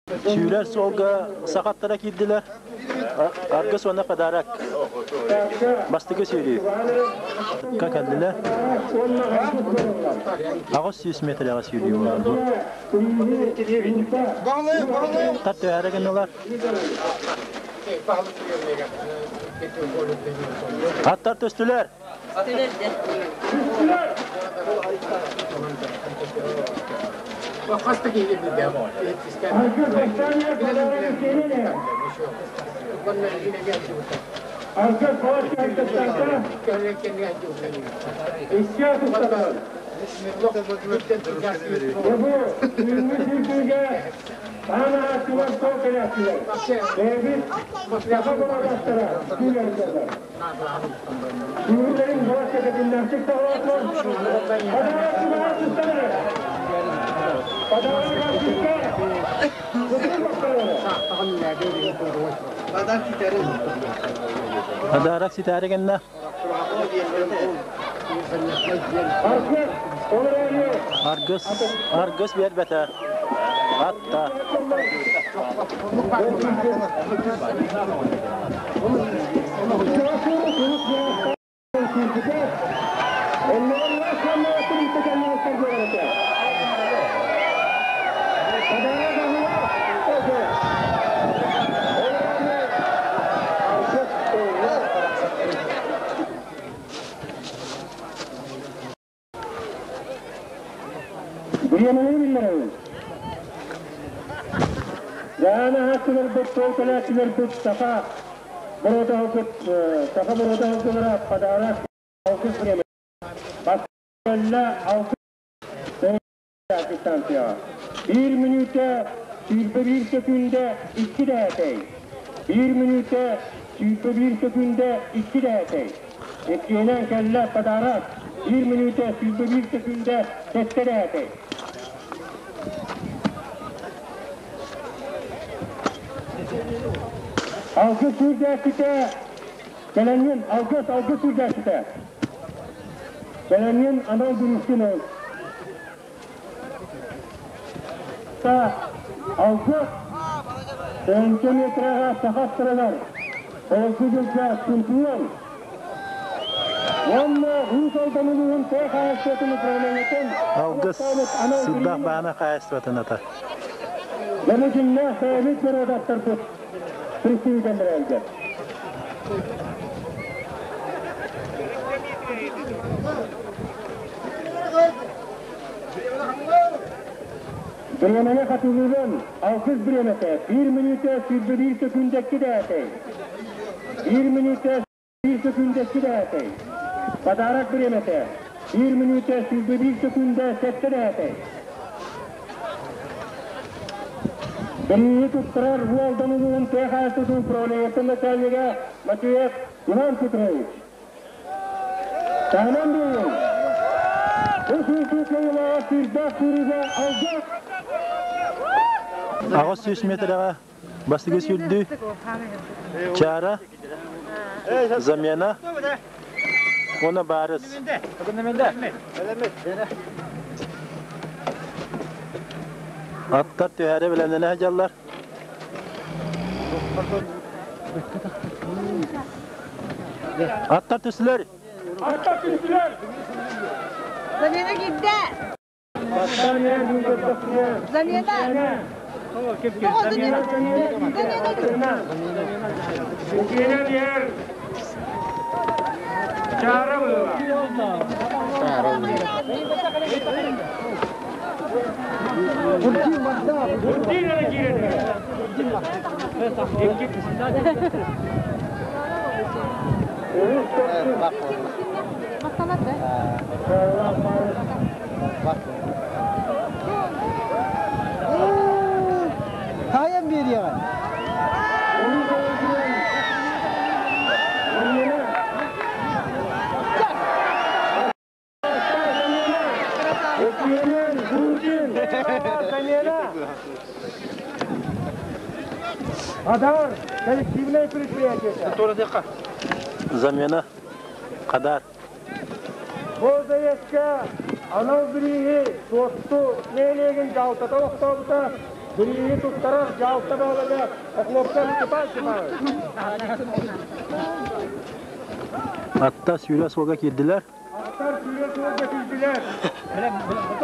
Сүүрэр суолга сахаттара киирдилэр. Аргыс уонна подарок. Бастакы сүүрүү. Ка кэллилэр. 800 метрэҕэ сүүрүү буолар бу. Тар түһэрэ гыннылар. Аттар түстүлэр. Подарок ситээри гынна. Аргыс, аргыс биэрбэтэ. Атта. Бириэмэни биллэрэбин. Дьаһан аһааччыларбыт, суол кэлээччилэрбит саха боруота саха боруота һылгылара подарок алтыс бириэмэ. Бастакы алтыс дистанцияҕа. Биир мүнүүтэ 21 сөкүүндэ 2 дэһэтэй. Биир мүнүүтэ 21 сөкүүндэ 2 дэһэтэй. Иккиһинэн кэллэ подарок. Биир мүнүүтэ 21 сөкүүндэ 7 дэһэтэй. Алгыс сүүрдээччитэ кэлэҥҥин алгыс алгыс сүүрдээччитэ кэлэҥҥин анал бириискин ыл. Алгыс тыһыынча метраҕа саха аттарыгар Олгу дьылга чемпион уонна Уус Алдан улууһун тыа хаһаайыстыбатын управлениетын Алгыс Сыдах баана хаһаайыстыбатын ата. Дьону дьиҥнээх бэйэбит боруодаттарбыт представителлэрэ. Бириэмэни хатылыыбын, алгыс бириэмэтэ, биир мүнүүтэ 21 сөкүүндэ дэһэтэй. Биир мүнүүтэ 1 сөкүүндэ дэһэтэй. Подарок бириэмэтэ, биир мүнүүтэ 21 сөкүүндэ 7 дэһэтэй. Бирииһи туттарар Уолдан улууһун тыа хаһаайыстыбатын управлениетын начальнига Матвеев Иван Петрович. Таһынан буолуҥ. Бу сүүрдүү кыайыылааҕа сүүрдээх сүүрүүгэ алгыс. 800 метрэҕэ бастакы сүүрдүү. Чара, замена, уонна барыс. Аттар түһээри бэлэмнэнэ сылдьаллар. Аттар түстүлэр. Аттар түстүлэр. Замена киирдэ. Замена. Тоҕо замена? Замена. Иккиһинэн иһэр Чара буолла. Бурдин эрэ киирэн Мактанат да? Таайан биэриэҕин. Иккиһинэн Бурдин. Замена. Адар коллективное предприятие. Замена. Хадар. Бу заездка анал бирииһи Суотту нэһилиэгин дьаһалтата олохтообута. Бирииһи туттарар дьаһалта баһылыга Охлопков Степан Степанович. Атта сүүрэ суолга киирдилэр. Аттар сүүрэ суолга киирдилэр.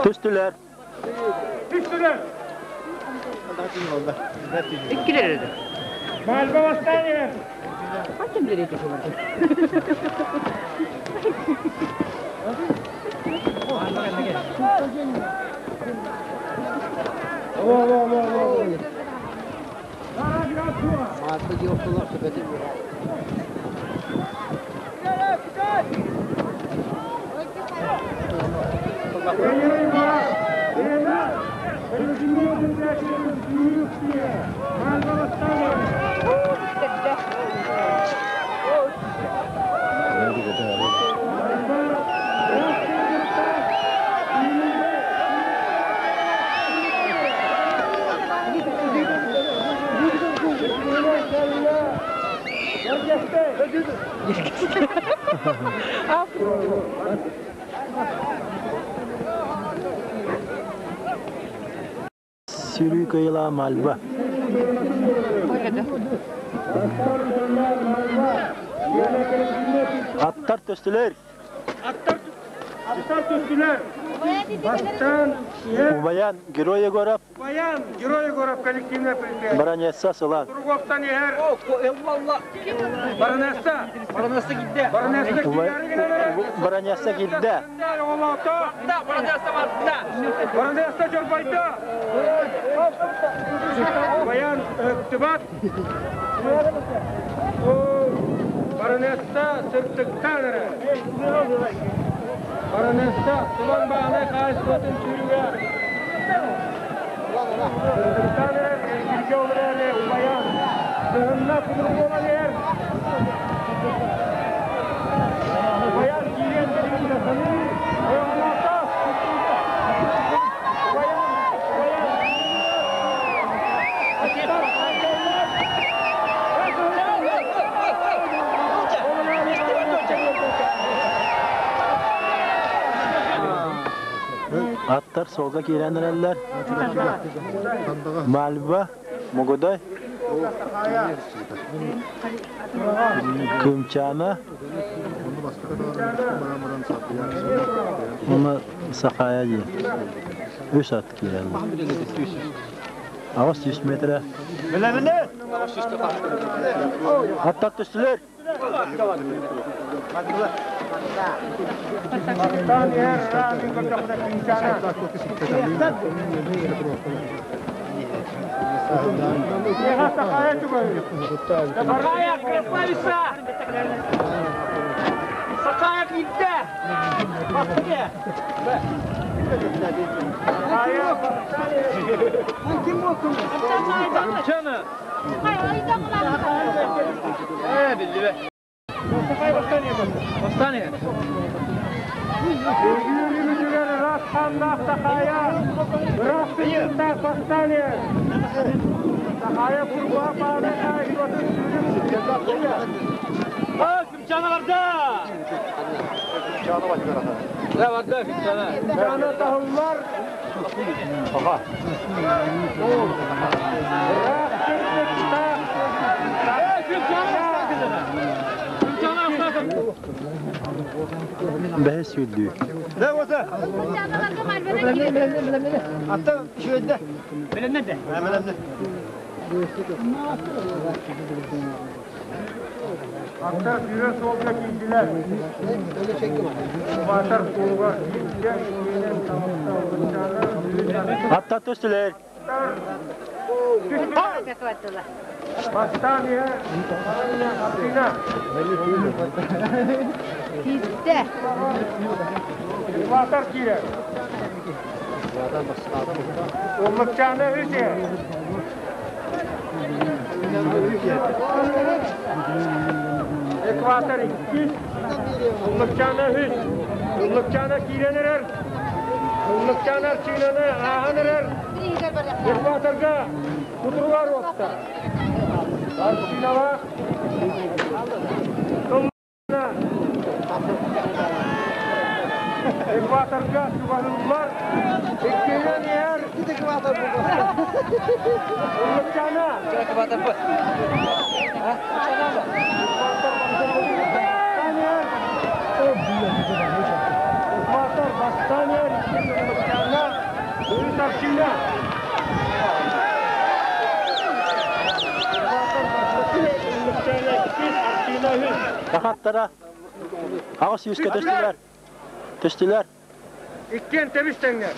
Түстүлэр. Түстүлэр. Иккилер edi. Мальба бастаан иһэр. Kaç liraydı bu? Сүүрүү кыайыылааҕа Мальба. Аттар түстүлэр. Аттар түстүлэр. Бастаан иһэр Убаян Герой Егоров, Баян Герой Егоров коллективное предприятие. Баронесса Сылан. Туруговтан иһэр Баронесса. Баронесса gitti. Баронесса Убай- киирээри гынан Баронесса киирдэ. Оҕолоото. Баронесса барда. Баронесса дьорбойдо. Баян ыһыктыбат. Баронесса сырдыктаан эрэ. Баронесса Сылан бааһынай хаһаайыстыбатын сүүрүгэ. Сырдыктаан эрэр, эргииргэ олорор эрэ Убаян. Кыһынна кудур буолан иһэр. Убаян киириэн билигин да саныыр. Оҕолоото. Убаян, Убаян. Аттар, аттар. Аттар суолга киирэн эрэллэр. Мальба, Мугудай, Кыымчаана, уонна Сахаайа диэн. Үс ат киирэллэр. 800 метрэ. Аттар түстүлэр. Бастаан иһэр Рамин көрдөххүнэ Кыымчаана. Миэхэ Сахаайа чугаһыыр. Сахая красавица! Сахая gitti. Bastı. Сахаайа Сахаайа бастаан иһэр. Бастан Өргүүрүгүтүгэр ыраас хааннаах Сахаайа ыраас сыһыаннаах бастаан иһэр. Сахаайа курбуһа баанай хаһаайыстыбатын сүүрүк. Кымчана барда. Ne vardı Kımçana? Кыымчаана таһыллар. Ыраах сырдыктаах Kımçana Kımçana aslan. Бэһис сүүрдүү. Bilemedi. Аттар сүүрэ суолга киирдилэр. Баатар суолга киирдэ, иккиэнэн таҕыста Кыымчаана Аттар түстүлэр. Түстүлэр. Бастаан иһэр Артина. Киирдэ. Баатар киирэр. Уллукчаана үс иһэр. Экватор иккис. Уллукчаана үс. Уллукчаана киирэн эрэр. Уллукчаана Арчыынаны ааһан эрэр. Экваторга кутуругар уопта. Арчыыналаах. Тыллана. Экваторга чугаһыыллар. Иккиһинэн иһэр. Ыллыкчаана. Бастаан иһэр. Экватор бастаан иһэр. Иккис Ыллыкчаана. Үһүс Арчыына. Экватор бастакы, Ыллыкчаана иккис, Арчыына үһүс. Сахаттара аҕыс сүүскэ түстүлэр. Түстүлэр. Иккиэн тэбис тэҥнэр.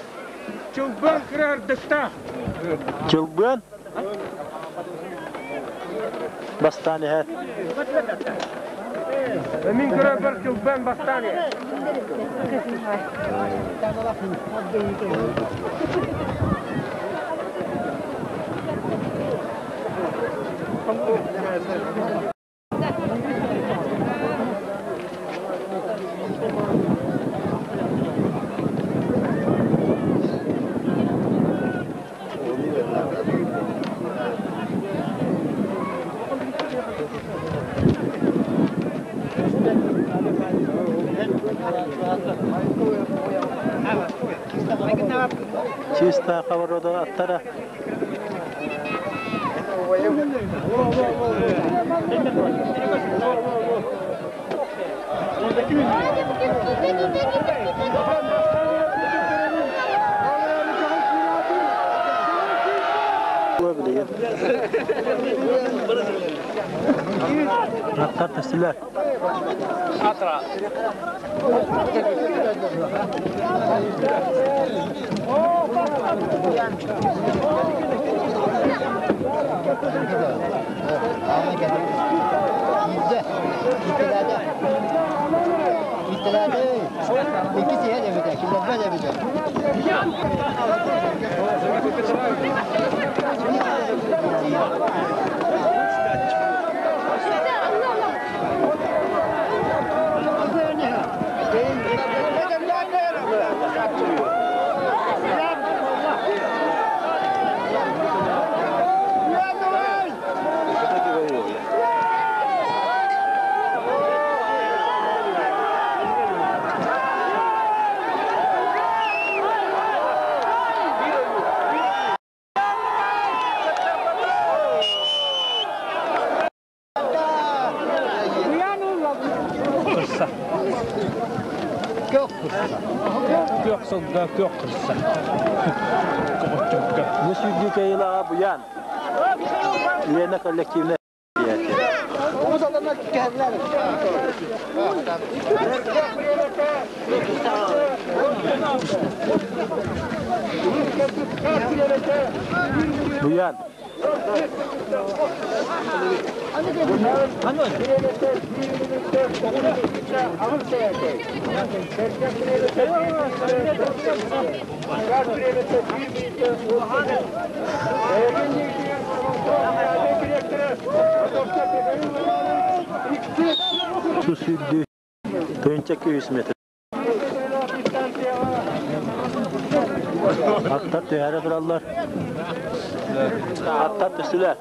Чылбыан кыраһырдыктаах. Чылбыан бастаан иһэр. Мин көрөрбөр Чылбыан бастаан иһэр. Чисто хабарда аттара. Аттар түстүлэр. Күөх сылга күөх кырса. Бу сүүрдүү кыайыылааҕа Буян. Лена коллективная Буян. Су сүүрдүү 1200 метр. Аттар түһәрэ тураллар. Аттар түстүлэр.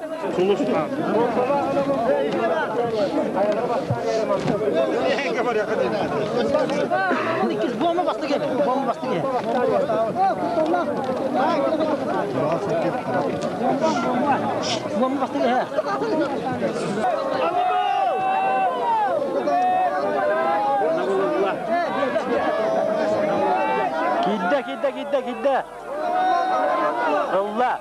Киирдэ, киирдэ, киирдэ, киирдэ. Ылла.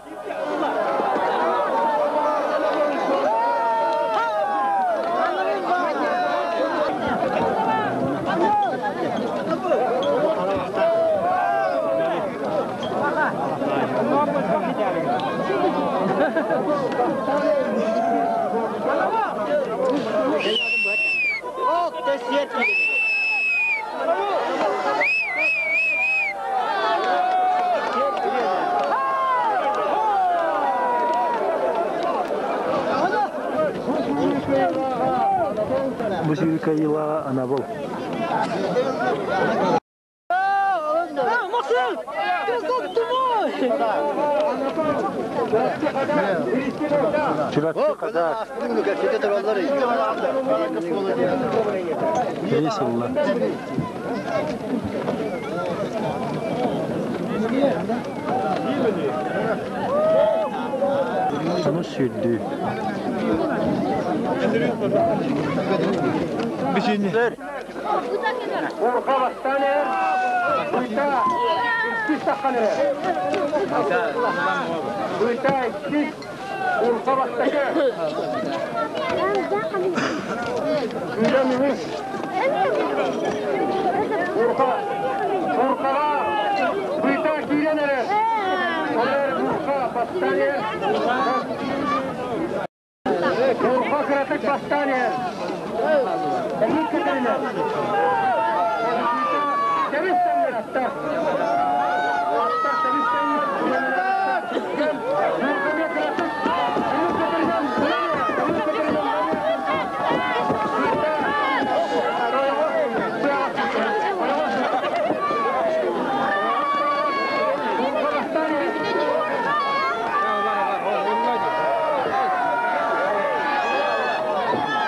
Бу сүүрүү кыайыылааҕа анабыл. Чурапчы Казак. Бейс ылла. Ону сүүрдүү. Урха бастан эр, Быйта иккис таххан эрэр. Быйта иккис, Урха бастакы. Күүрэн үһүс. Урха, Урхаҕа Быйта киирэн эрэр. Ол эрэр Урха бастаан иһэр. Урха кыратык бастаан иһэр. Эмиэ көтөрүнэр. Тэбис тэҥнэр аттар. Аттар тэбис тэҥнэр. Урха эмиэ кыратык. Эмиэ көтөрүнэн ылан иһэр. Эмиэ көтөрүнэн ылан иһэр. Быйта ойоҕос тыаҕа түстэ. Ойоҕос. Урха бастаан иһэр.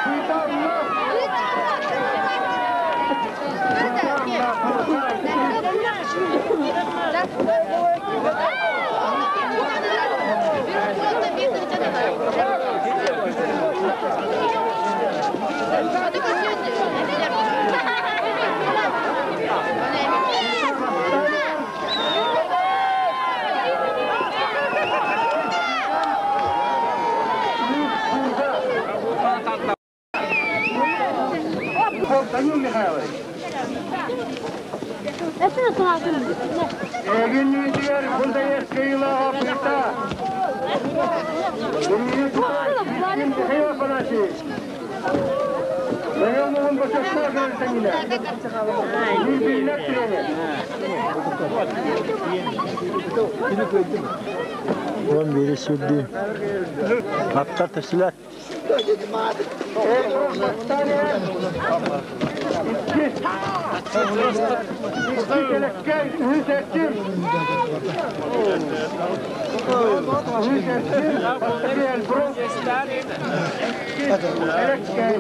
Быйта онно. Данил Михайлович. Эгин Бундаев Кыйылаға Быйта. Михаил Афанасьевич. Михаил Башашта гражданина. Биллер тренер. 11 сүүрдүү. Аттар төсүлэр. Иккис. Иккис элеккей, үһүс эрчим. Үһүс эрчим, бастакы Эльбрус. Элеккей.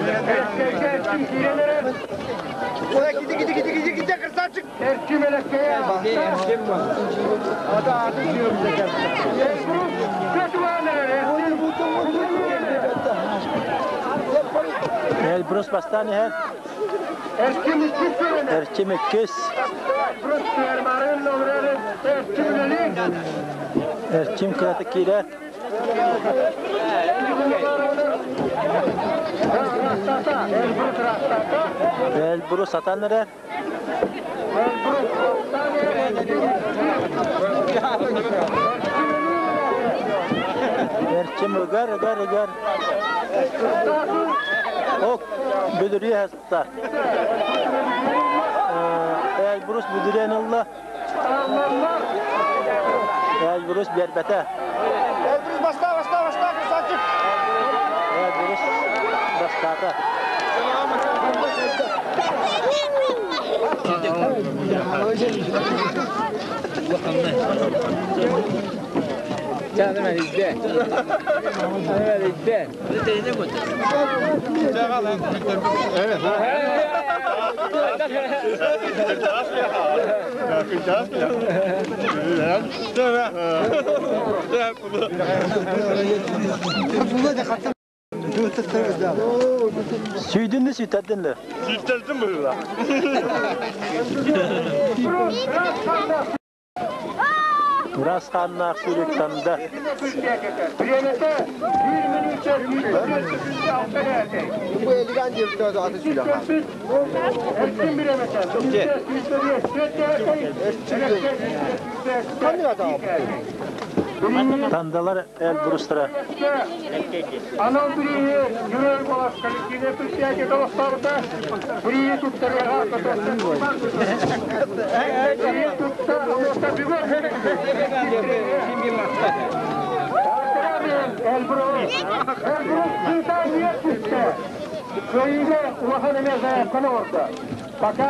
Элеккейге эрчим киирэн эрэр. Эрчим элеккейге. Эльбрус көтүгэн эрэр. Эрчим. Эльбрус бастаан иһэр. Эрчим иккис көрүнэр. Эрчим иккис. Эльбрус түөрмарын олорор. Эрчим үлэлиир. Эрчим кыратык киирэр. Эльбрус растата. Эльбрус атан эрэр. Эльбрус бастаан эрэр. Эрчим ыгар, ыгар, ыгар. Ок, бүдүрүйэ хаста. Эльбрус бүдүрүйэн ылла. Эльбрус биэрбэтэ. Эльбрус баста, баста, баста, красавчик! Эльбрус бастаата. Сүйдүн да сүйтердин да. Сүйтердин быһыыла. Урас хааннаах сүүрүктанда. Бириэмэтэ 1 мүнүүтэ 24 секунда 6 дээтэ. Бу элиган диэбитэ аты сүлэха. Эрчим бириэмэтэ 24 дээтэ. Ханнык ата Тандалар Эльбрустара. Анал бирииһи Юрий Голос коллективный предприятие толостаабыта. Бирииһи туттарыаҕа Бирииһи тутта алуоста бүгүн. Эльбрус. Эльбрус сыта үөр түстэ. Кыайыыга улахан эмиэ заявканы оҥордо. Пока